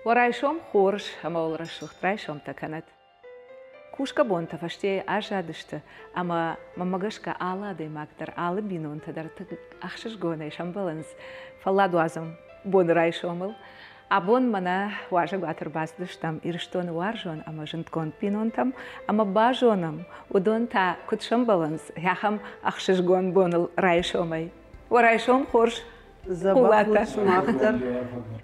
Уӕ райсом хорз ӕмӕ уыл рӕсугъд райсомтӕ кӕнӕд. Кусгӕ бонтӕ фӕстейы аззадысты, ӕмӕ мӕнмӕ гӕсгӕ алы адӕймаг дӕр, алы бинонтӕ дӕр тынг ӕхсызгонӕй сӕмбӕлынц фӕлладуадзӕн боны райсомыл. Абон мӕнӕ уазӕгуаты ӕрбацыдыстӕм Ирыстоны уарзон ӕмӕ зындгонд бинонтӕм ӕмӕ базонӕм, уыдон та куыд сӕмбӕлынц ахӕм ӕхсызгон боныл райсомӕй. Уӕ райсом хорз, Хъулатӕ. Сымах дӕр.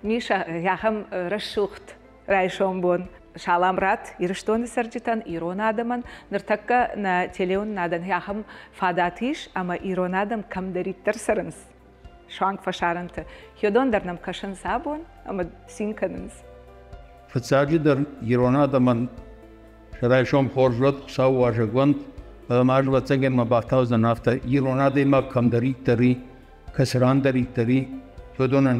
Миша, ахӕм рӕсугъд райсом бон. Салам ратт Ирыстоны цӕрджытӕн, ирон адӕмӕн. Ныртӕккӕ нӕ телеуынынадӕн ахӕм фадат ис, ӕмӕ ирон адӕм кӕмдӕриддӕр цӕрынц, суанг фӕсарӕнты. Хёдон дӕр нӕм кӕсынц абон ӕмӕ цин кӕнынц. Фыццаджыдӕр ирон адӕмӕн сӕ райсом хорз уӕд, Хуыцауы уазӕг уӕнт, фӕлӕ ма ӕвӕццӕгӕн мӕ бафтаудзӕн афтӕ, ирон адӕймаг кӕмдӕриддӕр и, кӕцырандӕриддӕр и, уыдонӕн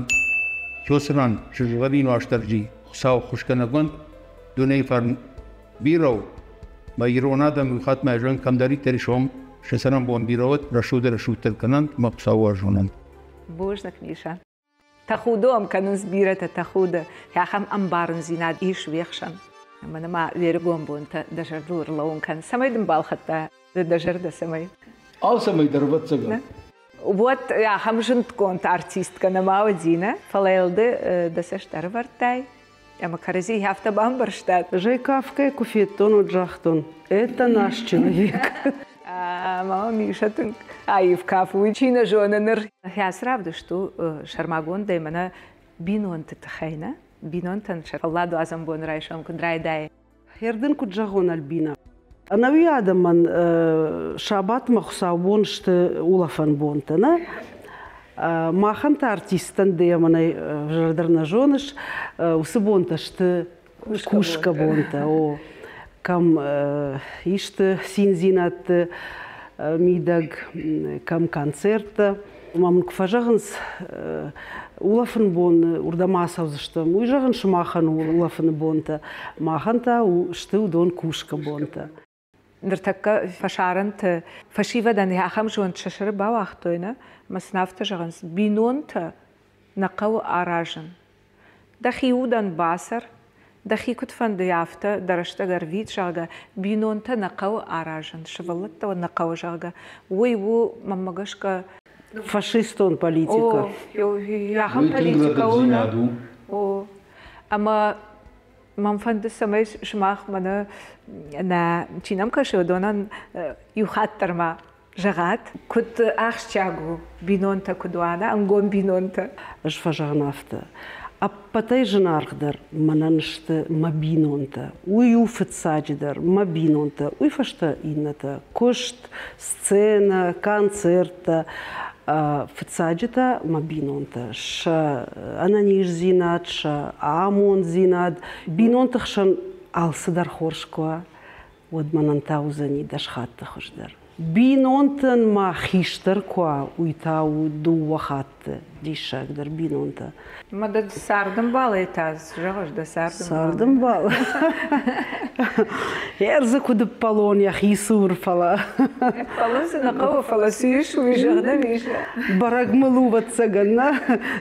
кӕцыран сызгъӕрин Уастырджи Хуыцау ххуысгӕнӕг уӕнт, дунейы фарн бирӕ у, мӕ ирон адӕм иу хатт ма зӕгъын, кӕмдӕриддӕр ис, уым сӕ цӕрӕнбон бирӕ уӕд, рӕсугъдӕй-рӕсугъддӕр кӕнӕнт мӕ Хуыцауы уарзонӕнт. Бузныг, Миша. Тӕхуды ӕм кӕнынц бирӕтӕ тӕхуды. Ахӕм ӕмбарындзинад ис уе хсӕн. Мӕнӕ ма уе рыгон бонтӕ дӕ зӕрдыл ӕрлӕууын кӕн. Цӕмӕй дын балхӕдта дӕ зӕрдӕ, цӕмӕй? Алцӕмӕй дӕр, ӕвӕццӕгӕн. Уӕд ахӕм зындгонд артисткӕ нӕма уыди, нӕ? Фӕлӕ йыл ды дӕ цӕст ӕрӕвӕрдтай ӕмӕ кӕрӕдзи афтӕ бамбӕрстат. Ӕз Кафкӕйы куы федтон, уӕд загътон, это наш человек. Мама Миша тынг аив кафы, уый чи нӕ зоны ныр. Хӕс равдыст у сӕрмагондӕй мӕнӕ бинонты тыххӕй, нӕ? Бинонтӕн сӕ фӕлладуадзӕн бон райсом куыд райдайы. Хердын куыд зӕгъон, Альбина? Ӕнӕуи адӕмӕн сабатмӕ хуыцаубон сты улӕфӕн бонтӕ, нӕ? Махӕн та артисттӕн дӕ мӕнӕй ӕвзӕрдӕр нӕ зоныс, уыцы бонтӕ сты кусгӕ бонтӕ. О, кӕм исты циндзинӕдты мидӕг, кӕм концерттӕ. Ӕмӕ мын куы фӕзӕгъынц, улӕфын бон уырдӕм ацӕудзыстӕм, уый зӕгъын сымахӕн у улӕфыны бонтӕ, махӕн та сты уыдон кусгӕ бонтӕ. Ныртӕккӕ фӕсарӕнты фӕсивӕдӕн ахӕм зонд сӕ сӕры бауагътой, нӕ? Ӕмӕ сын афтӕ зӕгъынц, бинонтӕ нӕ хъӕуы аразын. Дӕхи удӕн бацӕр, дӕхи куыд фӕнды, афтӕ дӕ рӕстӕг ӕрвит, зӕгъгӕ, бинонтӕ нӕ хъӕуы аразын, сывӕллӕттӕ нӕ хъӕуы, зӕгъгӕ, уый у, мӕнмӕ гӕсгӕ, фашистон политикӕ. О, ахӕм политикӕ у, нӕ? О, ӕмӕ мӕм фӕнды, цӕмӕй сымах мӕнӕ нӕ чи нӕм кӕсы, уыдонӕн иу хатт дӕр ма зӕгъат, куыд ахсджиаг у бинонтӕ куыд уа, нӕ ӕнгом бинонтӕ? Ӕз фӕзӕгъын афтӕ. Ӕппӕтӕй зынаргъдӕр мӕнӕн сты мӕ бинонтӕ. Уый у фыццаджыдӕр мӕ бинонтӕ, уый фӕстӕ иннӕтӕ. Куыст, сценӕ, концерттӕ. Фыццаджы та мӕ бинонтӕ. Сӕ ӕнӕниздзинад, сӕ амонддзинад. Бинонты хсӕн алцыдӕр хорз куы уа, уӕд мӕнӕн та уыдзӕни дӕс хатты хуыздӕр. Бинонтӕн ма хистӕр куы уа, уый та у дыууӕ хатты диссагдӕр бинонтӕ. Ма дӕ цардӕмбалӕй та зӕгъыс дӕ цардӕмбал? Цардӕмбал? Ӕрдзы куыд ӕппӕлон йӕхи цур, фӕлӕ. Ӕппӕлын цы нӕ хъӕуы, фӕлӕ цы ис, уый зӕгъдӕн ис. Бӕрӕг мыл у, ӕвӕццӕгӕн, нӕ?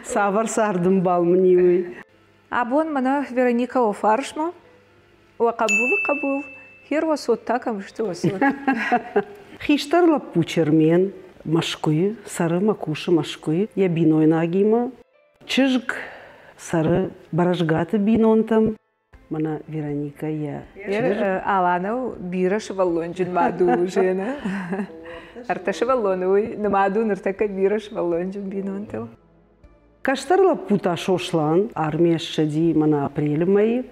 Цавӕр цардӕмбал мын и, уый. Абон мӕнӕ Вероника у фарсмӕ. Уӕ хъӕбулы хъӕбул, хер уӕ цот та кӕм сты уӕ цот? Хистӕр лӕппу Чермен Мӕскуыйы цӕры мӕ кусы Мӕскуыйы йӕ бинойнагимӕ. Чызг цӕры Бӕрӕзгаты бинонтӕм. Мӕнӕ Вероникӕ йӕ чызг. Аланау бирӕ сывӕллонджын мад у уже, нӕ? Ӕртӕ сывӕллоны уый нымад у ныртӕккӕ бирӕ сывӕллонджын бинонтыл. Кӕстӕр лӕппу та Сослан армийӕ ссыди мӕнӕ апрелы мӕйы.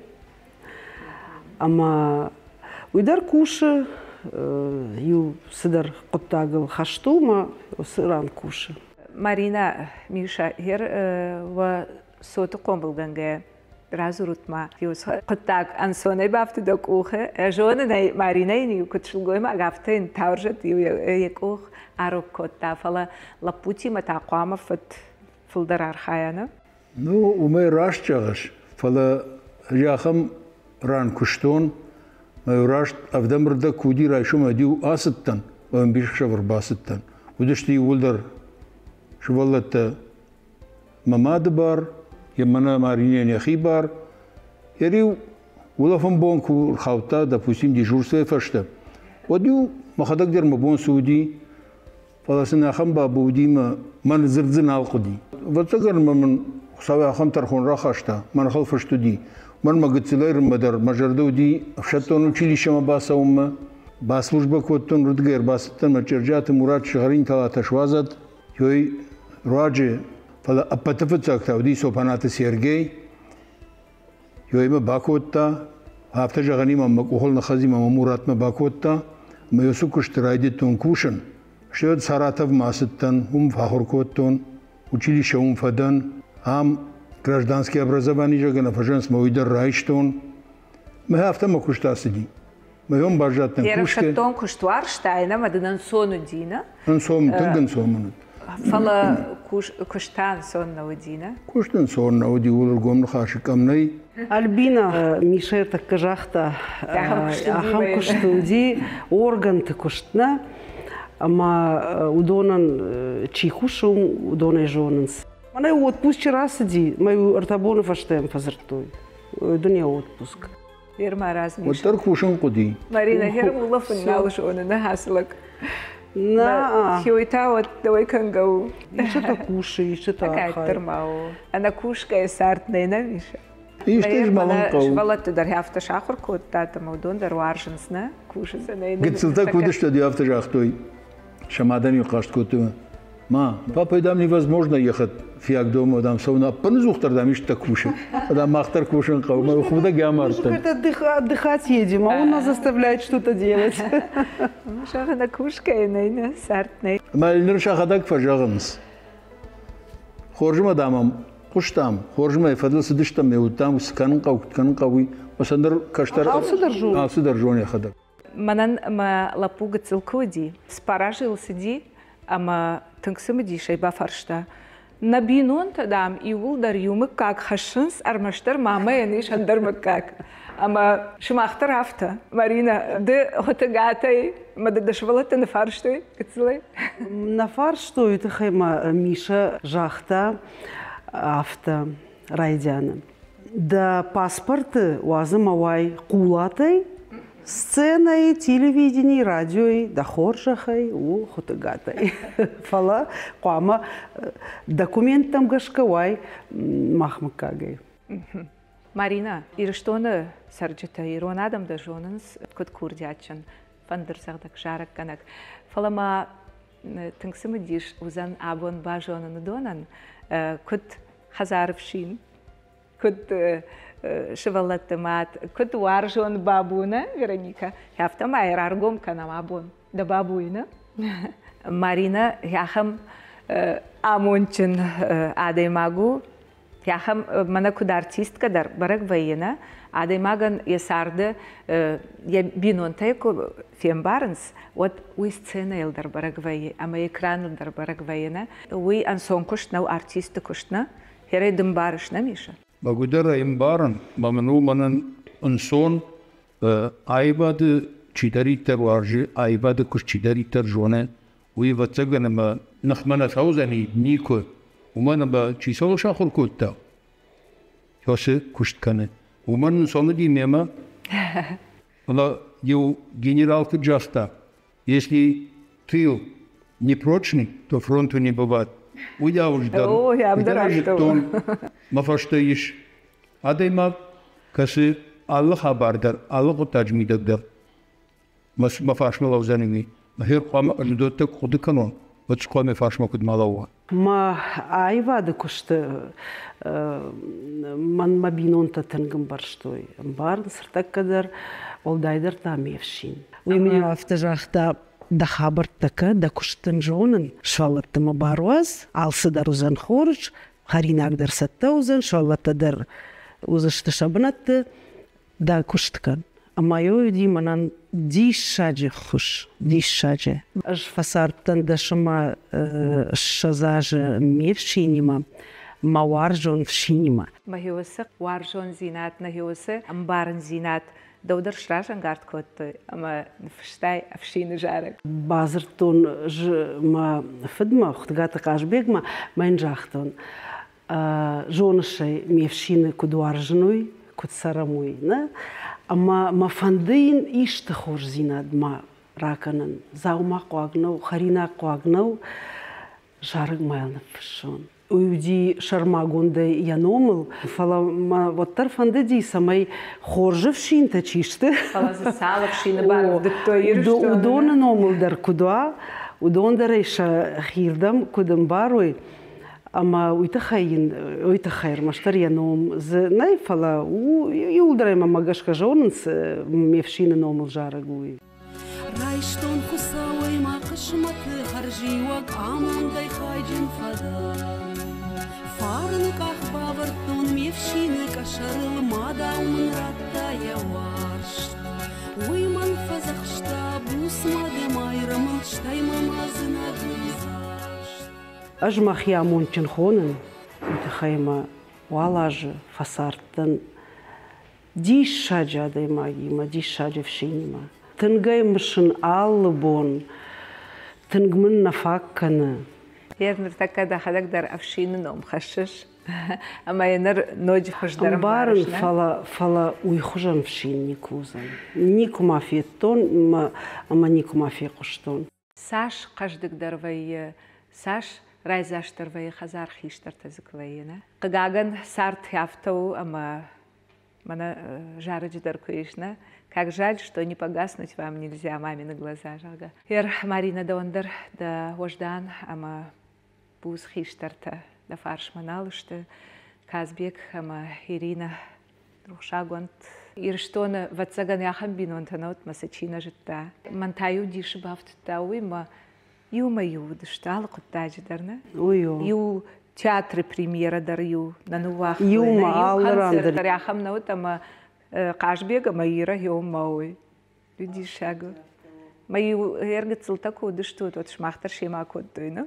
Ӕмӕ уый дӕр кусы, иу цыдӕр хъуыддагыл хӕст у ӕмӕ уыцы ран кусы. Маринӕ, Миша, гъер уӕ цоты хъомылгӕнгӕ радзурут-ма, иу хъуыддаг ӕнцонӕй бафтыд дӕ къухы. Зонын ӕй, Маринӕ йын-иу куыд сылгоймаг, афтӕ йын таурзӕт-иу йӕ къух арог кодта, фӕлӕ лӕппутимӕ та хъуамӕ фыд фылдӕр архайа, нӕ? Ну, уымӕй раст зӕгъыс, фӕлӕ ӕз ахӕм ран куыстон, мӕ раст ӕвдӕмырдӕг куы уыди райсом ӕд-иу ацыдтӕн, ӕмбисхсӕв ӕрбацыдтӕн. Уыдысты иууылдӕр сывӕллӕттӕ мӕ мады бар, йӕ мӕнӕ Маринӕйӕн йӕхи бар. Йӕ-иу улӕфӕн бон куы рхаудта, допустим, дежурствойы фӕстӕ, уӕд-иу мӕхӕдӕг дӕр мӕ бон цы уыди, фӕлӕ сын ахӕм бабу уыди мӕ мӕн дзырд дзы нал хъуыди. Ӕвӕццӕгӕн мӕ мын Хуыцау ахӕм тӕрхон рахаста, мӕ ныхыл фыст уыди. Мӕн мӕ гыццылӕй рынмӕ дӕр мӕ зӕрдӕ уыди ӕфсӕддон училищемӕ бацӕуынмӕ. Баслужбӕ кодтон, уырдыгӕй ӕрбацыдтӕн мӕ Чъырджиаты Мурат сыгъзӕрин талатӕ суадзӕд, ёй руаджы, фӕлӕ ӕппӕты фыццаг та уыди Цопанаты Сергей. Ёй мӕ бакодта, афтӕ зӕгъӕнимӕ мӕ къухыл ныхӕдзимӕ мӕ Муратмӕ бакодта, ӕмӕ уыцы куысты райдыдтон кусын. Стӕй уӕд Саратовмӕ ацыдтӕн, уым фӕахуыр кодтон, училище уым фӕдӕн. Ам гражданский образование зӕгъгӕ нӕ фӕзӕнц, мӕ уый дӕр райстон. Мӕ афтӕ мӕ куыст ацыди. Мӕ уым баззадтӕн кусгӕ. Ӕфсӕддон куыст уарзтай, ӕмӕ дын ӕнцон уыди, нӕ? Ӕнцон, тынг ӕнцон мын уыд. Фӕлӕ куыст та ӕнцон нӕ уыди, нӕ? Куыст ӕнцон нӕ уыди, ууыл ӕргом ныхасы къӕм нӕй. Альбина Миша ӕртӕккӕ загъта, ахӕм куыст уыди, органты куыст нӕ, ӕмӕ уыдонӕн чи кусы, уыдонӕй зонынц. Мӕнӕ отпусчы рацыди, мӕ ӕртӕ боны фӕстӕ йӕм фӕдзырдтой. Дуне отпуск. Ерма размис. Уӕддӕр кусын хъуыди. Марина, хер улӕфын нал зоны, нӕ хӕслӕг. На. Хиуй та уӕд дӕуӕй кӕнгӕ у. Исты кусы, исты та архайы. Ма у. Ӕнӕ кусгӕйӕ цард нӕй нӕ Миша. Исты змӕлын хъӕуы. Сывӕллӕтты дӕр афтӕ сахуыр кодтат ӕмӕ уыдон дӕр уарзынц, нӕ? Кусынц ӕнӕ. Гыццылтӕ куы уыдысты, афтӕ загътой. Сӕ мадӕн-иу хъаст кодтой. Ма, папа, дам, невозможно ехать Фиагдоммӕ, дам, цӕуын ӕппынӕдзухдӕр, дам, исты кусы. Дам, мах дӕр кусын хъӕуы, мӕ худӕг амардтӕн. Отдыхать едем, а он нас заставляет что-то делать. Зӕгъын, кусгӕйӕ нӕй, нӕ цард нӕй. Ӕмӕ ныр сӕхӕдӕг фӕзӕгъынц. Хорзмӕ, дам, ӕм хъуыстам, хорзмӕ фӕдыл цыдыстӕм, ме уыдтам, цы кӕнын хъӕуы, куыд кӕнын хъӕуы, уый. Ӕмӕ сӕ ныр кӕстӕр алцыдӕр зоны йӕхӕдӕг. Мӕнӕн мӕ лӕппу гыццыл куы уыди, цыппар азы йыл цыди, ӕмӕ тынг цымыдисӕй бафарста: Нӕ бинонтӕ, дам, иууылдӕр иу мыггаг хӕссынц, ӕрмӕстдӕр мамӕйӕн ис ӕндӕр мыггаг. Ӕмӕ сымах дӕр афтӕ, Маринӕ, ды Хуытыгатӕй мӕ дӕ сывӕллӕттӕ нӕ фарстой гыццылӕй? Нӕ фарстой, тыххӕй ма Миша загъта афтӕ райдианы. Дӕ паспорты уадзы мӕ уай хъулатӕй, сценӕйы, телевиденийы, радиойы дӕ хорзӕхӕй у хуытыгатӕй. Фӕлӕ хъуамӕ документтӕм гӕсгӕ уай мах мыггагӕй. Марина, Ирыстоны цӕрджытӕ, ирон адӕм дӕ зонынц куыд курдиатджын, фӕндырдзӕгъдӕг, зарӕггӕнӕг. Фӕлӕ ма тынг цымыдис уыдзӕн абон базонын уыдонӕн, куыд хӕдзары фсин, куыд сывӕллӕтты мад, куыд уарзон бабу, нӕ, Вероника? Афтӕ ма раргом кӕнӕм абон дӕ бабуйы, нӕ? Марина ахӕм амондджын адӕймаг у, ахӕм мӕнӕ куыд артисткӕ дӕр бӕрӕг вӕййы, нӕ? Адӕймагӕн йӕ царды йӕ бинонтӕй куы фембарынц, уӕд уый сценӕйыл дӕр бӕрӕг вӕййы ӕмӕ экраныл дӕр бӕрӕг вӕййы, нӕ? Уый ӕнцон куыст нӕу, артисты куыст нӕ? Херӕй ды мбарыс, нӕ, Миша? Бӕгуыдӕр ӕй ӕмбарын, ӕмӕ мын у мӕнӕн ӕнцон аивады чидӕриддӕр уарзы, аивады куыст чидӕриддӕр зоны, уый, ӕвӕццӕгӕн, ӕмӕ ныхмӕ нӕ цӕудзӕни никуы. Уымӕн ӕмӕ чи цӕуыл сахуыр кодта, кӕцы куыст кӕны, уымӕн ӕнцон уыди мемӕ. Фӕлӕ иу генерал куыд загъта, если тыл не прочный, то фронту не бывает. Уыйау дӕр, уый зыдтон, мӕ фӕстӕ ис адӕймаг, кӕцы алы хабар дӕр, алы хъуыддаджы мидӕг дӕр мӕ фарсмӕ лӕудзӕни уый. Мӕ хъуамӕ ӕз уыдӕттӕ куы хъуыды кӕнон, уӕд хъуамӕ фарсмӕ куыд ма лӕууа. Мӕ аивады куысты мӕн мӕ бинонтӕ тынг ӕмбӕрстой. Ӕмбарынц ӕртӕккӕ дӕр, уӕлдайдӕр та ме фсин. Уый мын афтӕ загъта, дӕ хабӕрттӕ кӕ, дӕ куыст дын зонын, сывӕллӕтты мӕ баруадз, алцыдӕр уыдзӕн хорз, хӕринаг дӕр цӕттӕ уыдзӕн, сывӕллӕттӕ дӕр уыдзысты сӕ бынӕтты, дӕ куыст кӕн. Ӕмӕ уыди мӕнӕн диссаджы ххуыс, диссаджы. Ӕз фӕцардтӕн дӕсӕмӕ 20 азы ме фсинимӕ, мӕ уарзон фсинимӕ. Мӕхи уыцы уарзондзинад, нӕхи уыцы ӕмбарындзинад дӕу дӕр сразӕнгард кодтой ӕмӕ ныффыстай ӕфсины зарӕг. Бадзырдтон мӕ фыдмӕ, Хуытгаты Хъазбегмӕ, мӕ йын загътон, зоныс ӕй, ме фсины куыд уарзын, уый. куыд цӕрӕм, уый, нӕ? Ӕмӕ мӕ фӕнды йын исты хорздзинад ма ракӕнын. Дзаума хъуаг нӕу, хӕринаг хъуаг нӕу, зарӕг ма йыл ныффыссон. Уый уыди сӕрмагондӕй йӕ номыл, фӕлӕ мӕ уӕддӕр фӕндыди, цӕмӕй хорз ӕфсинтӕ чи сты, фӕлӕ дзы цал ӕфсины барӕвдыдтой Ирыстоны, уыдоны номыл дӕр куыд уа, уыдон дӕр ӕй сӕхирдӕм куыд ӕмбарой, ӕмӕ уый тыххӕй йын уый тыххӕй ӕрмӕстдӕр йӕ ном дзы нӕй, фӕлӕ у иуылдӕр ӕй мӕнмӕ гӕсгӕ зонынц, ме фсины номыл зарӕг у уый. Райстон Хуыцауӕй мӕ хъысмӕты хӕрзиуӕг, амондӕй хайджын фӕдӕн. Фарны къах бавӕрдтон ме фсины къӕсӕрыл, мадау мын радта йӕ уарзт. Уый мӕн фӕдзӕхста буц мады Майрӕмыл, стӕй мӕ мӕ дзынӕгыл дзаст. Ӕз мӕхи амондджын хонын, уый тыххӕй мӕ уал азы фӕцардтӕн диссаджы адӕймагимӕ, диссаджы ӕфсинимӕ. Тынг ӕй мысын алы бон, тынг мын нӕ фаг кӕны. Йе ныртӕккӕ дӕхӕдӕг дӕр ӕфсины ном хӕссыс, ӕмӕ йӕ ныр ноджы хуыздӕр ӕмбарын, фӕлӕ, фӕлӕ уый хуызӕн ӕфсин никуы уыдзӕн. Никуы ма федтон ӕмӕ никуы ма фехъуыстон. Цас хъӕздыгдӕр вӕййы, цас райдзастдӕр вӕййы хӕдзар хистӕртӕ дзы куы вӕййы, нӕ? Хъыгагӕн, цард афтӕ у, ӕмӕ мӕнӕ зарӕджы дӕр куы ис, нӕ? Как жаль, что не погаснуть вам нельзя, мамины глаза, зӕгъгӕ. Ер, Марина, дӕуӕн дӕр дӕ уӕздан ӕмӕ буц хистӕртӕ дӕ фарсмӕ нал сты. Казбек ӕмӕ Ирина рухсагонд. Ирыстоны, ӕвӕццӕгӕн, ахӕм бинонтӕ нӕ уыд, мӕ сӕ чи нӕ зыдта. Мӕн та-иу дисы бафтыдта уый, мӕ иумӕ-иу уыдысты алы хъуыддаджы дӕр, нӕ? Уый у. Иу театры премьерӕ дӕр иу нӕ ныууагътой. Иумӕ, алы ран дӕр. Дӕр ахӕм нӕ уыд, ӕмӕ Хъазбег ӕмӕ Ира иумӕ уый. Диссаг у. Мӕ-иу ӕргыццылтӕ куы уыдыстут, уӕд сымах дӕр семӕ акодтой, нӕ?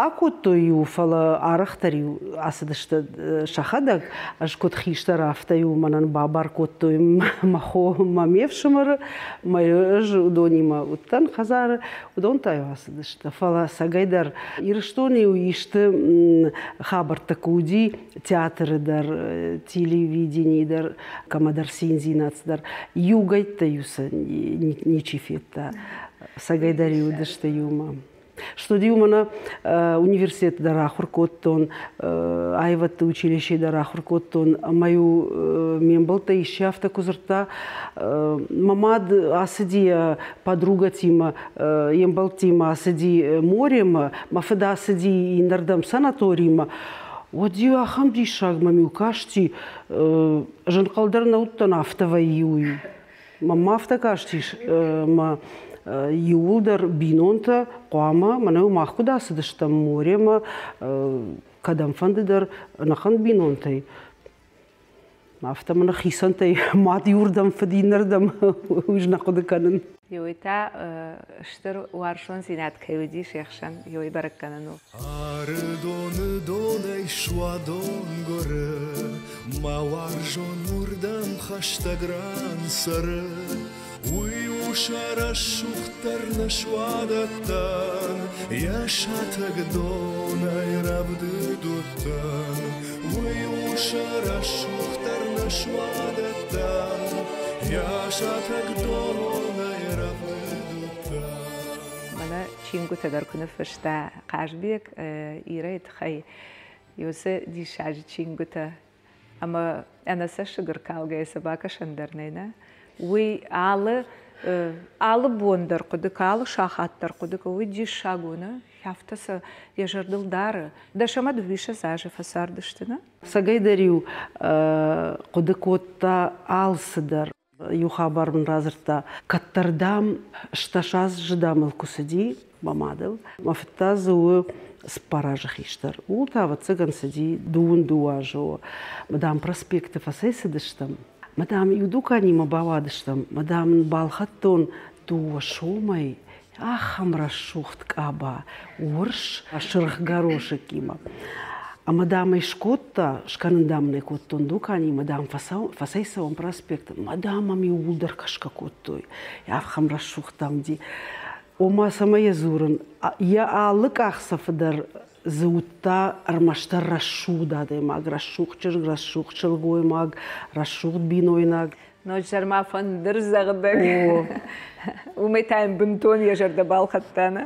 Акодтой-иу, фӕлӕ арӕхдӕр-иу ацыдысты сӕхӕдӕг. Ӕз куыд хистӕр, афтӕ-иу мӕнӕн бабар кодтой мӕ хо мӕ ме фсымӕры, мӕ ӕз уыдонимӕ уыдтӕн хӕдзары, уыдон та-иу ацыдысты. Фӕлӕ ӕцӕгӕйдӕр Ирыстоны-иу исты хабӕрттӕ куы уыди, театры дӕр, телевиденийы дӕр, кӕмӕдӕр циндзинад дӕр, иугӕйттӕ-иу сӕ ничи федта. Ӕцӕгӕйдӕр-иу уыдысты иумӕ. Студийы мӕнӕ университеты дӕр ахуыр кодтон, аивӕдты училищейы дӕр ахуыр кодтон, ӕмӕ-иу ме мбӕлттӕ исчи афтӕ куы дзырдта, мӕ мад ацыди йӕ подругӕтимӕ, йе мбӕлттимӕ ацыди моремӕ, мӕ фыд ацыди иннӕрдӕм санаторимӕ, уӕд-иу ахӕм диссаг мӕм-иу касти, ӕз ӕнхъӕл дӕр нӕ уыдтӕн, афтӕ вӕййы уый. Мӕнмӕ афтӕ кастис, ӕмӕ иууылдӕр бинонтӕ хъуамӕ, мӕнӕ мах куыд ацыдыстӕм моремӕ, кӕдӕмфӕнды дӕр ӕнӕхъӕн бинонтӕй. Афтӕ мӕнӕ хицӕнтӕй мад иуырдӕм, фыд иннӕрдӕм, уый нӕ хъуыды кӕнын. Иуӕй та стыр уарзондзинад кӕй уыдис се хсӕн, иуӕй бӕрӕггӕнӕн у. Ӕрыдоны донӕй суадон гуыры, Мӕ уарзон уырдӕм хӕстӕг ран цӕры. Уый у сӕ рӕсугъддӕр нӕ суадӕттӕн, Йӕ сатӕг донӕй рӕвдыд уыдтӕн. Уый у сӕ рӕсугъддӕр нӕ суадӕттӕн, Йӕ сатӕг донӕй рӕвдыд уыдтӕн. Мӕнӕ чингуытӕ дӕр куы ныффыста Хъазбег Ирӕйы тыххӕй, уыцы диссаджы чингуытӕ ӕмӕ ӕнӕ цӕссыг ӕркалгӕйӕ сӕ бакӕсӕн дӕр нӕй, нӕ? Уый алы алы бон дӕр хъуыды кӕ, алы сахат дӕр хъуыды кӕ, уый диссаг у, нӕ? Афтӕ сӕ йӕ зӕрдыл дары. Дӕс ӕмӕ дыууиссӕдз азы фӕцардысты, нӕ? Цӕгӕйдӕр-иу хъуыды кодта алцыдӕр. Иу хабар мын радзырдта, кӕддӕр, дам, стӕсазы, дам, ыл куы цыди мӕ мадыл, мӕ фыд та дзы у цыппар азы хистӕр. Ууыл та, ӕвӕццӕгӕн, цыди дыууын дыууӕ азы. Мӕ, дам, проспекты фӕцӕйцыдыстӕм, мӕ, дам, иу дуканимӕ бауадыстӕм, мӕ, дам, ын балхӕдтон дыууӕ сомӕй ахӕм рӕсугъд къаба урс сырх горошекимӕ. Ӕмӕ, дам, ӕй скодта, скӕнын, дам, ӕй кодтон дуканимӕ, дам, фӕцӕйцӕуӕм проспекты, мӕ, дам, ӕм иууылдӕр кӕсгӕ кодтой. Ахӕм рӕсугъд, дам, уыди. Ома, цӕмӕй йӕ дзурын, йӕ алы къахдзӕфы дӕр дзы уыдта ӕрмӕстдӕр рӕсугъд адӕймаг, рӕсугъд чызг, рӕсугъд сылгоймаг, рӕсугъд бинойнаг. Ноджы ма фӕндырдзӕгъдӕг. Уымӕй та йын бынтон йӕ зӕрдӕ балхӕдта, нӕ?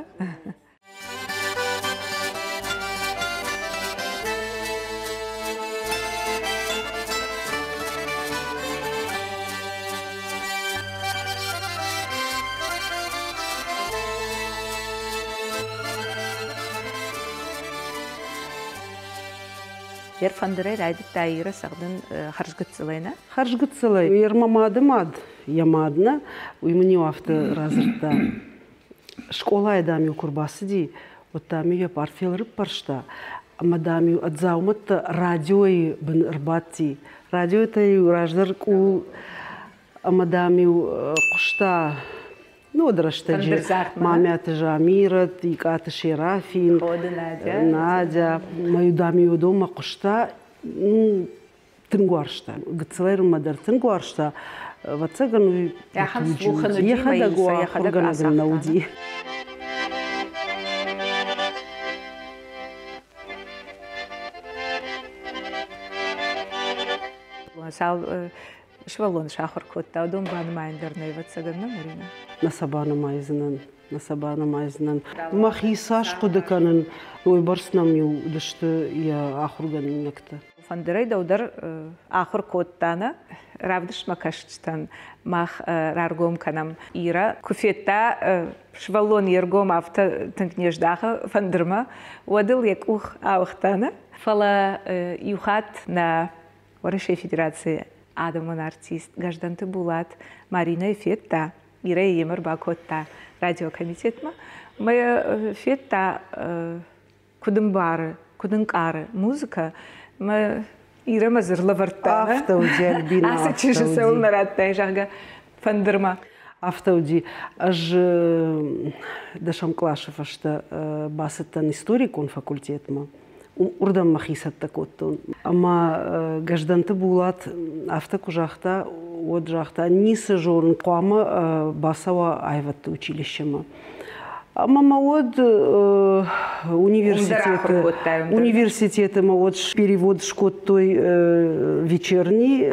Йе рфӕндырӕй райдыдта Ирӕ цӕгъдын хӕрзгыццылӕй, нӕ? Хӕрзгыццылӕй. Йе мӕ мады мад, йӕ мад нӕ, уый мын-иу афтӕ радзырдта. Скъолайы, дам-иу куы рбацыди, уӕд, дам-иу йӕ пъартфел ӕрыппӕрста, ӕмӕ, дам-иу ӕд дзаумӕттӕ радиойы бын ӕрбадти. Радиотӕ-иу раздӕр къул ӕмӕ, дам-иу хъуыста ну, уӕд рӕстӕджы Мамиаты Замирӕт, Икъаты Серафин, Надя. Мӕ-иу, дам-иу уыдонмӕ хъуыста, ну, тынг уарзта. Гыццылӕй дӕр тынг уарзта. Ӕвӕццӕгӕн, уый йӕхӕдӕг ахуыргӕнӕг нӕ уыди. Цал сывӕллоны сахуыр кодта, уыдон банымайын дӕр нӕ, ӕвӕццӕгӕн, нӕ, Маринӕ? Нӕ сӕ банымайдзынӕн, нӕ сӕ банымайдзынӕн. Мӕхи цас хъуыды кӕнын, уыйбӕрц нӕм-иу уыдысты йӕ ахуыргӕнинӕгтӕ. Фӕндырӕй дӕу дӕр ахуыр кодта, нӕ? Равдыстмӕ кӕсджытӕн мах раргом кӕнӕм. Ирӕ куы федта, сывӕллон йе ргом афтӕ тынг не здахы фӕндырмӕ, уӕд ыл йӕ къух ауыгъта, нӕ? Фӕлӕ иу хатт нӕ Уӕрӕсейы Федерацийы адӕмон артист Гӕздӕнты Булат Маринӕйы федта, Ирӕйы йемӕ ӕрбакодта радиокомитетмӕ. Мӕ федта, куыд ӕмбары, куыд ӕнкъары музыкӕ. Мӕ Ирӕмӕ дзы ӕрлӕвӕрдта. Афтӕ уыди, Альбина. Ацы чызджы цӕуылнӕ радтай, зӕгъгӕ, фӕндырмӕ. Афтӕ уыди. Ӕз дӕсӕм къласы фӕстӕ бацыдтӕн историкон факультетмӕ. Уырдӕм мӕхи цӕттӕ кодтон. Ӕмӕ Гӕздӕнты Булат афтӕ куы загъта, уӕд загъта, ницы зонын, хъуамӕ бацӕуа аивӕдты училищемӕ. Ӕмӕ мӕ уӕд университеты, университеты мӕ уӕд перевод скодтой вечерний.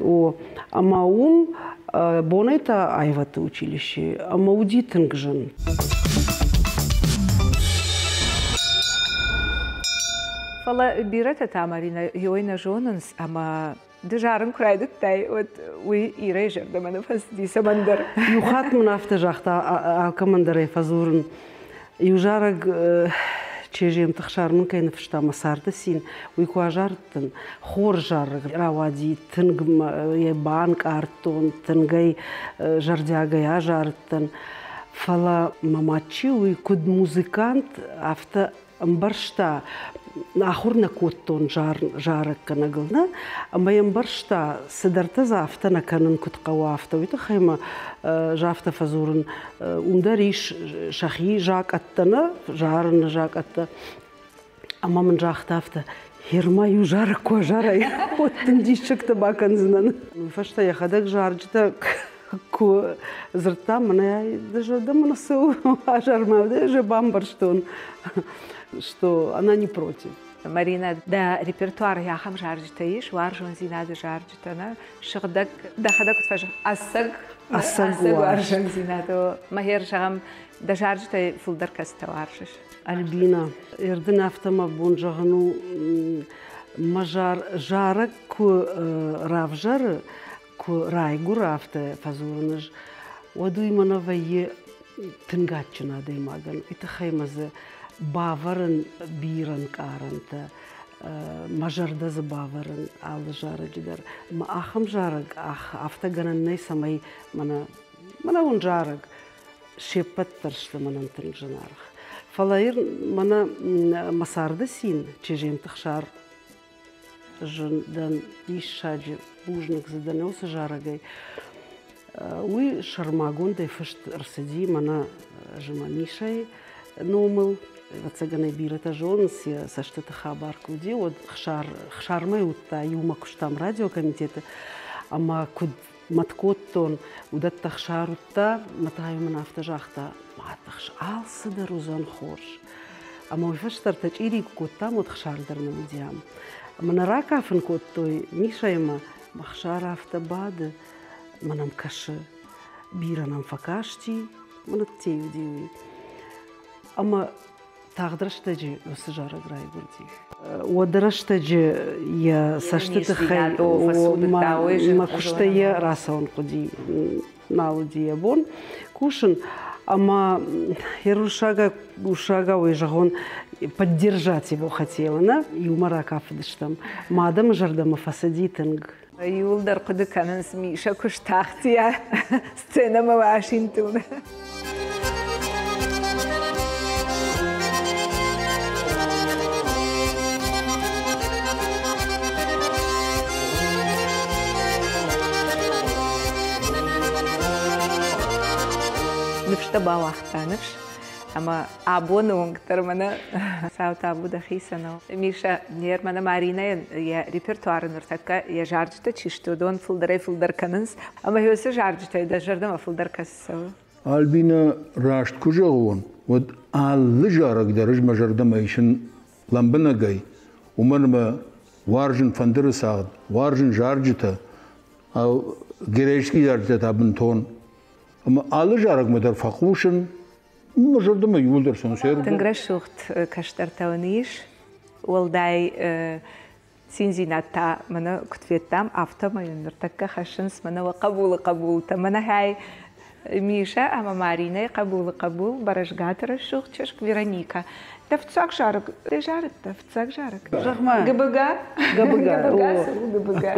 О, ӕмӕ уым бонӕй та аивӕдты училище, ӕмӕ уыди тынг зын. Фӕлӕ бирӕтӕ та, Маринӕ, ёй нӕ зонынц, ӕмӕ ды зарын куы райдыдтай, уӕд уый Ирӕйы зӕрдӕмӕ нӕ фӕцыди цӕмӕндӕр. Иу хатт мын афтӕ загъта, алкӕмӕн дӕр ӕй фӕдзурын. Иу зарӕг Чежемты Хсар мын кӕй ныффыста мӕ царды цин, уый куы азарыдтӕн, хорз зарӕг рауади, тынг йӕ банкъардтон, тынг ӕй зӕрдиагӕй азарыдтӕн. Фӕлӕ мӕ мад чи у, уый куыд музыкант, афтӕ ӕмбӕрста, ахуыр нӕ кодтон зарӕггӕнӕгыл, нӕ, ӕмӕ йӕ ӕмбӕрста, цыдӕртӕ дзы афтӕ нӕ кӕнын куыд хъӕуы, афтӕ. Уый тыххӕй мӕ афтӕ фӕдзурын, уым дӕр ис сӕхи закъӕттӕ, нӕ, зарыны закъӕттӕ. Ӕмӕ мын загъта афтӕ, Ерма иу зарӕг куы азарай, уӕд дын диссӕгтӕ бакӕндзынӕн. Уый фӕстӕ йӕхӕдӕг зарджытӕ куы дзырдта, мӕнӕ дӕ зӕрдӕмӕ нӕ цӕуы азармӕ, ӕз бамбӕрстон, что она не против. Марина, дӕ репертуары ахӕм зарджытӕ ис, уарзондзинады зарджытӕ, нӕ? Сыгъдӕг, дӕхӕдӕг куыд фӕзӕгъ, ӕцӕг, ӕцӕг уарзондзинад. Мӕхер, зӕгъӕм, дӕ зарджытӕй фылдӕр кӕцытӕ уарзыс? Альбина, ӕрдын афтӕ мӕ бон зӕгъын у, мӕ зарӕг куы равзӕры, куы райгуыры, афтӕ фӕдзурын ӕз, уӕд уый мӕнӕ вӕййы тынг адджын адӕймагӕн. Уый тыххӕй мӕ дзы бавӕрын бирӕ нкъарӕнтӕ, мӕ зӕрдӕ дзы бавӕрын алы зарӕджы дӕр. Мӕ ахӕм зарӕг афтӕ гӕнӕн нӕй, цӕмӕй мӕнӕ, мӕнӕ уын зарӕг се ппӕт дӕр сты мӕнӕн тынг зынаргъ. Фӕлӕ ир мӕнӕ мӕ царды цин Чежемты Хсар зын дӕн, диссаджы бузныг дзы дӕн уыцы зарӕгӕй. Уый сӕрмагондӕй фыст ӕрцыди мӕнӕ Зымӕмисӕйы номыл. Ӕвӕццӕгӕн ӕй бирӕтӕ зонынц, йӕ цӕстыты хабар куы уыди, уӕд Хсар, Хсармӕ уыдта, иумӕ куыстам радиокомитеты, ӕмӕ куыд мӕт кодтон, уыдӕттӕ Хсар уыдта, мӕ та-иу мын афтӕ загъта, Ма тыхс, алцыдӕр уыдзӕн хорз. Ӕмӕ уый фӕстӕ ӕртӕ чъири куы кодтам, уӕд Хсар дӕр нӕ уыди ам. Ӕмӕ нӕ ракафын кодтой Мишӕимӕ, мӕ Хсар афтӕ бады, мӕ нӕм кӕсы. Бирӕ нӕм фӕкасти, мӕ ныттей уыди уый. Ӕмӕ тагъд рӕстӕджы уыцы зарӕг райгуырди. Уӕды рӕстӕджы йӕ цӕсты тыххӕй мӕ куыстӕй йӕ рацӕуын хъуыди, нал уыди йӕ бон кусын. Ӕмӕ йӕ руссагау зӕгъон, поддержать его хотела, нӕ? Иумӕ ракафыдыстӕм. Мӕ адӕмы зӕрдӕмӕ фӕцыди тынг. Иууылдӕр хъуыды кӕнынц, Миша куы стахти сценӕмӕ асинтыл. Ныфс дӕ бауагъта, ныфс. Ӕмӕ абоны онг дӕр мӕнӕ сау табу дӕхицӕн у. Миша, нер мӕнӕ Маринӕйӕн йӕ репертуары ныртӕккӕ йӕ зарджытӕ чи сты, уыдон фылдӕрӕй-фылдӕр кӕнынц. Ӕмӕ уыцы зарджытӕй дӕ зӕрдӕмӕ фылдӕр кӕцы цӕуы? Альбина, раст куы зӕгъон, уӕд алы зарӕг дӕр ӕз мӕ зӕрдӕмӕ исын лӕмбынӕгӕй, уымӕн ӕмӕ уарзын фӕндыры цагъд, уарзын зарджытӕ, греческий зарджытӕ та бынтон. Ӕмӕ алы зарӕгмӕ дӕр фӕхъусын, мӕ зӕрдӕмӕ иууылдӕр сӕнсер. Тынг рӕсугъд кӕстӕртӕ уын ис. Уӕлдай циндзинад та мӕнӕ куыд федтам, афтӕмӕй ныртӕккӕ хӕссынц мӕнӕ уӕ хъӕбулы хъӕбултӕ. Мӕнӕ хай Миша ӕмӕ Маринӕйы хъӕбулы хъӕбул Бӕрӕзгаты рӕсугъд чызг Вероника. Дӕ фыццаг зарӕг, дӕ зарыдтӕ фыццаг зарӕг? Зӕгъ-ма. Гыбыга? Гыбыга. Гыбыга, цы у гыбыга?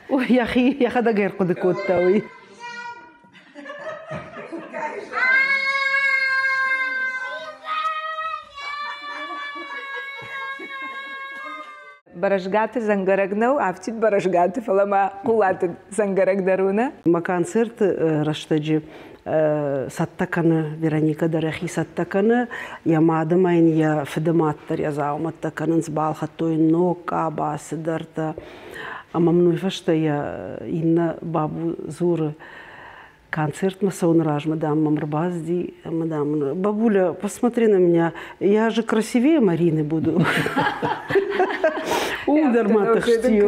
Ой, йӕхи йӕхӕдӕг ӕрхъуыды кодта уый. Бӕрӕзгаты дзӕнгӕрӕг нӕу, афтид Бӕрӕзгаты, фӕлӕ ма Хъулаты дзӕнгӕрӕг дӕр у, нӕ? Мӕ концерты рӕстӕджы цӕттӕ кӕны Вероникӕ дӕр йӕхи цӕттӕ кӕны, йӕ мады ма йын йӕ фыды мад дӕр йӕ дзаумӕттӕ кӕнынц, балхӕдтой ног къаба, цыдӕртӕ. Ӕмӕ мын уый фӕстӕ йӕ иннӕ бабу дзуры, концертмӕ цӕуыны размӕ, дам, мӕм ӕрбацыди ӕмӕ, дам, бабуля, посмотри на меня, я же красивее Марины буду. Ум дӕр ма тыхсти.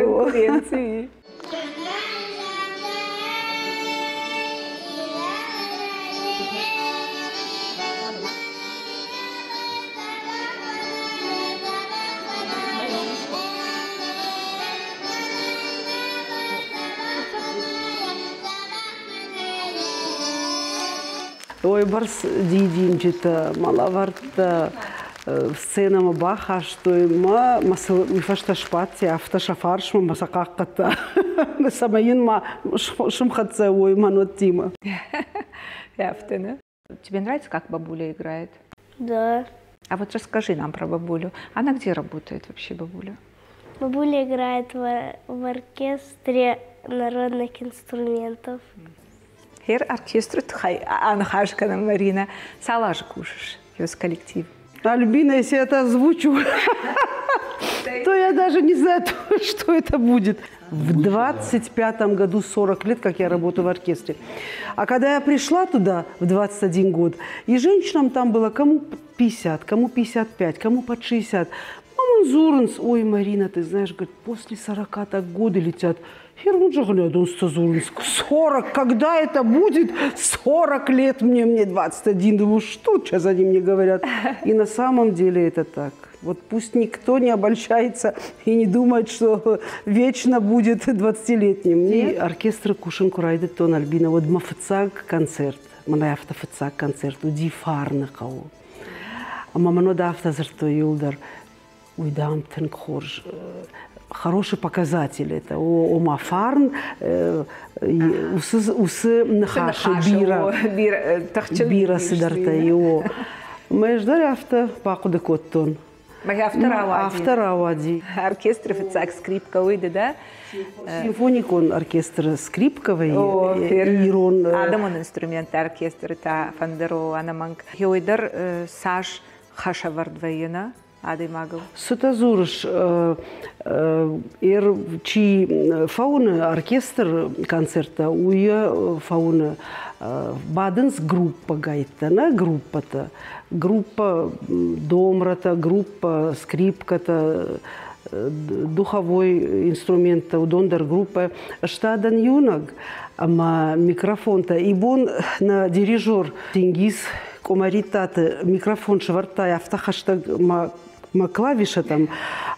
Ой, бӕрц дидинджытӕ мӕ лӕвӕрттӕ сценӕмӕ бахастой мӕ мӕ сыл уый фӕстӕ сбадти, афтӕ сӕ фарсмӕ мӕ сӕ хъахъхъӕдта, цӕмӕй йын ма сымхӕццӕ уой мӕнуӕттимӕ. Афтӕ, нӕ? Тебе нравится, как бабуля играет? Да. А вот расскажи нам про бабулю. Она где работает вообще, бабуля? Бабуля играет в оркестре народных инструментов. Хер оркестры тыххӕй аныхас кӕнӕм, Марина. Цал азы кусыс с коллектив? Альбина, если я это озвучу, то я даже не знаю, что это будет. В 25 году 40 лет, как я работаю в оркестре. А когда я пришла туда в 21 год, и женщинам там было кому 50, кому 55, кому под 60. Мамон дзурынц, ой, Марина, ты знаешь, говорит, после 40 так годы летят. 40, когда это будет? 40 лет мне, мне 21. Думаю, что сейчас они мне говорят? И на самом деле это так. Вот пусть никто не обольщается и не думает, что вечно будет 20-летним. И оркестр кусын куы райдыдтон, Альбина, уӕд мӕ фыццаг концерт, мӕнӕ афтӕ фыццаг концерт уыди Фарны хъӕуы. Ӕмӕ мын уӕд афтӕ дзырдтой иуылдӕр, уый, дам, тынг хорз, хороший показатель это, ома фарн, уыцы ныхасы бирӕ, бирӕ цыдӕртӕ и о. Мӕ ӕз дӕр афтӕ бахъуыды кодтон. Афтӕ рауади. Афтӕ рауади. Оркестры фыццаг скрипка уый ды, да? Симфоникон оркестры скрипка вӕййы, ирон. Адӕмон инструментты оркестры та фӕндыр у ӕнӕмӕнг. Еуӕй дӕр цас хӕсӕвӕрд вӕййы, нӕ? адӕймагыл? Цытӕ дзурыс, эр чи фӕуыны оркестр концерттӕ, уый фӕуыны бадынц группӕгӕйттӕ, нӕ группӕтӕ. Группа домратӕ, группа скрипкӕтӕ, духовой инструменттӕ, уыдон дӕр группӕ. Сты иунӕг ӕмӕ микрофонтӕ. Ибон нӕ дирижер Тенгиз Къуымӕриттаты микрофон сӕвӕрдта афтӕ хӕстӕг мӕ мӕ клавишӕтӕм,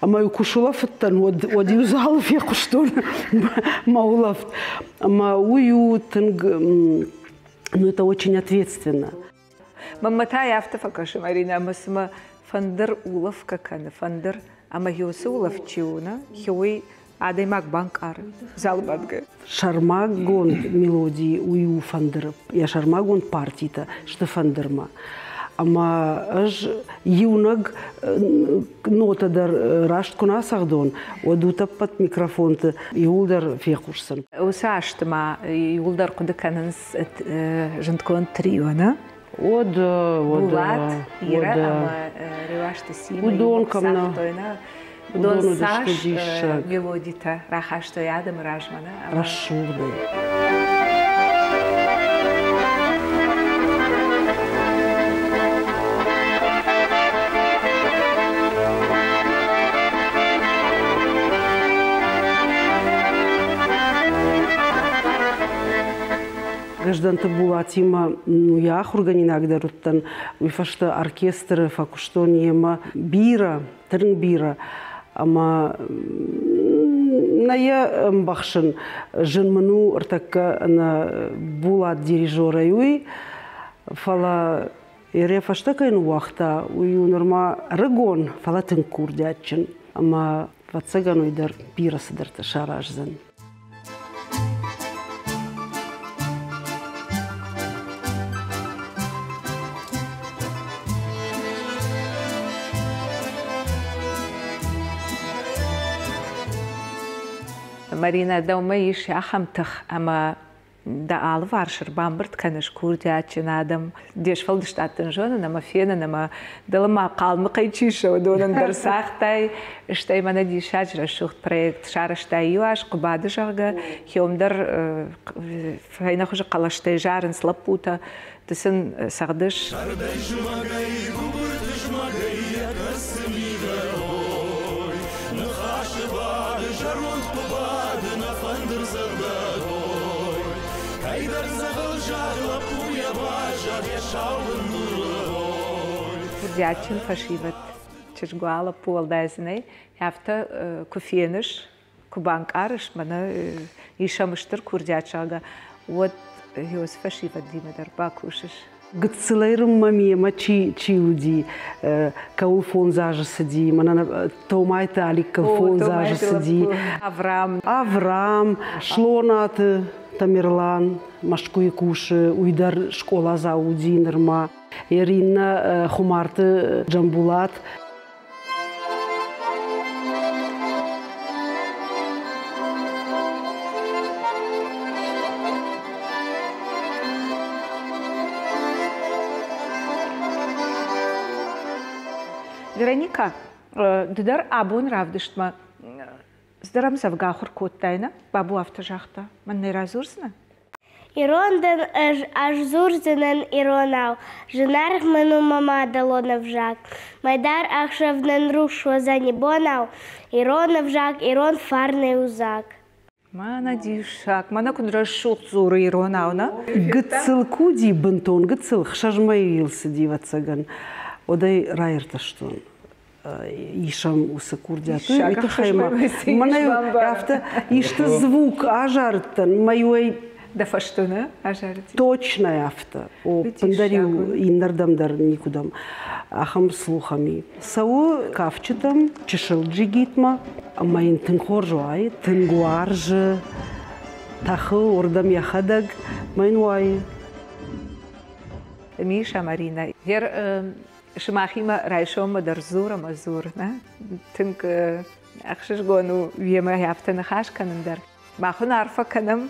ӕмӕ-иу куы сулӕфыдтӕн, уӕд уӕд-иу залы фехъуыстон мӕ улӕфт. Ӕмӕ уый у тынг, ну это очень ответственно. Мӕнмӕ та афтӕ фӕкӕсы, Маринӕ, ӕмӕ цыма фӕндыр улӕфгӕ кӕны, фӕндыр, ӕмӕ уыцы улӕфт чи у, нӕ, уый адӕймаг банкъары залы бадгӕ. Сӕрмагонд мелоди уый у фӕндыры, йӕ сӕрмагонд партитӕ сты фӕндырмӕ. Ӕмӕ ӕз иунӕг нотӕ дӕр раст куы нӕ ацӕгъдон, уӕд утӕппӕт микрофонты иууылдӕр фехъусдзӕн. Уыцы азты ма иууылдӕр хъуыды кӕнынц зындгонд трио, нӕ? Уӕд, уӕд. Булат, Ира ӕмӕ Реуазты Симӕ Уыдон кӕм нӕ. Уыдон цас мелодитӕ рахастой адӕмы размӕ, нӕ? Рӕсугъдӕй. Гражданты Булатимӕ ну, йӕ ахуыргӕнинаг дӕр уыдтӕн, уый фӕстӕ оркестры фӕкуыстон йемӕ бирӕ, тынг бирӕ. Ӕмӕ нӕ йӕ ӕмбӕхсын, зын мын у ӕртӕккӕ ӕнӕ Булат дирижерӕй уый, фӕлӕ йӕ фӕстӕ кӕй ныууагъта, уый у нырма ӕрыгон, фӕлӕ тынг курдиатджын. Ӕмӕ, ӕвӕццӕгӕн, уый дӕр бирӕ цыдӕртӕ сараздзӕн. Маринӕ, дӕумӕ ис ахӕм тых, ӕмӕ дӕ алыварс ӕрбамбырд кӕныс курдиатджын адӕм. Де сфӕлдыстад дын зонын ӕмӕ фенын ӕмӕ дӕлӕмӕ хъалмыхъӕй чи ссӕуы, уыдонӕн дӕр цагътай. Стӕй мӕнӕ диссаджы рӕсугъд проект сарӕзтай иу аз, Хъуыбады, зӕгъгӕ, хиом дӕр фӕйнӕхуызы хъӕлӕстӕй зарынц лӕппутӕ. Ды сын цӕгъдыс. Сӕрдӕй зымӕгӕй, гуыбырты зымӕгӕй йӕ кӕрцы мидӕг ой. Ныхасы бады зӕронд Хъуыбады, нӕ фӕндырдзӕгъдӕг ой. Кӕйдӕр дзӕгъӕлзад лӕппуйӕ баззад йӕ сау бындуры ой. Курдиатджын фӕсивӕд чызгуа лӕппу уӕлдай дзы нӕй. Афтӕ куы феныс, куы банкъарыс, мӕнӕ исӕм стыр курдиат, зӕгъгӕ, уӕд уыцы фӕсивӕдимӕ дӕр бакусыс. Гыццылӕй рынмӕ мемӕ чи, чи уыди, кӕуыл фондз азы цыди, мӕнӕ Томайты Аликкыл фондз азы цыди. Аврам. Аврам, Слонаты Тамерлан Мӕскуыйы кусы, уый дӕр скъоладзау уыди нырма. Иринӕ Хуымарты Джамбулат. Вероника, ды дӕр абон равдыстмӕ цыдӕр ӕмдзӕвгӕ ахуыр кодтай, нӕ? Бабу афтӕ загъта. Мӕн нӕ радзурдзынӕ? Ирон дӕн ӕз, ӕз дзурдзынӕн иронау. Зынаргъ мын у мӕ мадӕлон ӕвзаг. Мӕйдар ӕхсӕв нын рухс уыдзӕни бонау. Ирон ӕвзаг, ирон фарнӕй у дзаг. Мӕнӕ диссаг, мӕнӕ куыд рӕсугъд дзуры иронау, нӕ? Гыццыл куди, бынтон гыццыл, хсӕз мӕйы йыл цыди, ӕвӕццӕгӕн, уӕд ӕй раиртӕстон. Исӕм уыцы курдиат. Уый тыххӕй ма мӕнӕ афтӕ исты звук азарыдтӕн, мӕ-иу Дӕ фӕстӕ нӕ азарыди? Точно афтӕ. О, ӕндӕр-иу иннӕрдӕм дӕр никуыдӕм. Ахӕм слухӕм и. Цӕуы кафджытӕм, чысыл джигитмӕ, ӕмӕ йын тынг хорз уайы, тынг уарзы, тӕхы уырдӕм йӕхӕдӕг, мӕ йын уайы. Миша, Марина, гер сымахимӕ райсоммӕ дӕр дзур ӕмӕ дзур, нӕ? Тынг ӕхсызгон у уемӕ афтӕ ныхас кӕнын дӕр. Мах уын арфӕ кӕнӕм,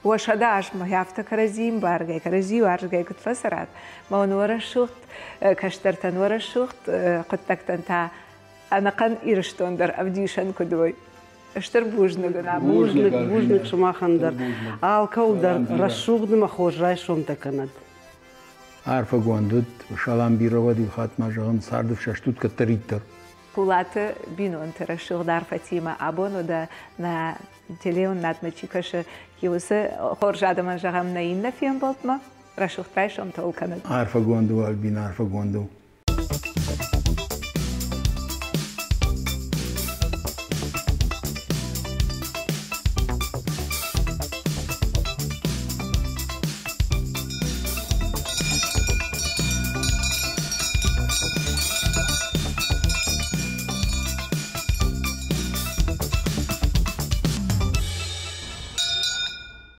уӕ сӕдӕ азмӕ афтӕ кӕрӕдзийы ӕмбаргӕ, кӕрӕдзийы уарзгӕ куыд фӕцӕрат, мӕ уын уӕ рӕсугъд кӕстӕртӕн, уӕ рӕсугъд хъуыддӕгтӕн та Ӕнӕхъӕн Ирыстон дӕр ӕвдисӕн куыд уой. Стыр бузныг ын абон. Бузныг, бузныг сымахӕн дӕр. Алкӕуыл дӕр рӕсугъд ӕмӕ хорз райсомтӕ кӕнӕд. Арфӕгонд уыд, салам бирӕ уӕд иу хатт ма зӕгъын, царды фсӕст уыд кӕддӕриддӕр. Хъулаты бинонты рӕсугъд арфӕтимӕ абон уыд нӕ телеуынынадмӕ чи кӕсы, уыцы хорз адӕмӕн зӕгъӕм нӕ иннӕ фембӕлдмӕ. Рӕсугъд райсомтӕ уыл кӕнӕд. Арфӕгонд у, Альбина, арфӕгонд у.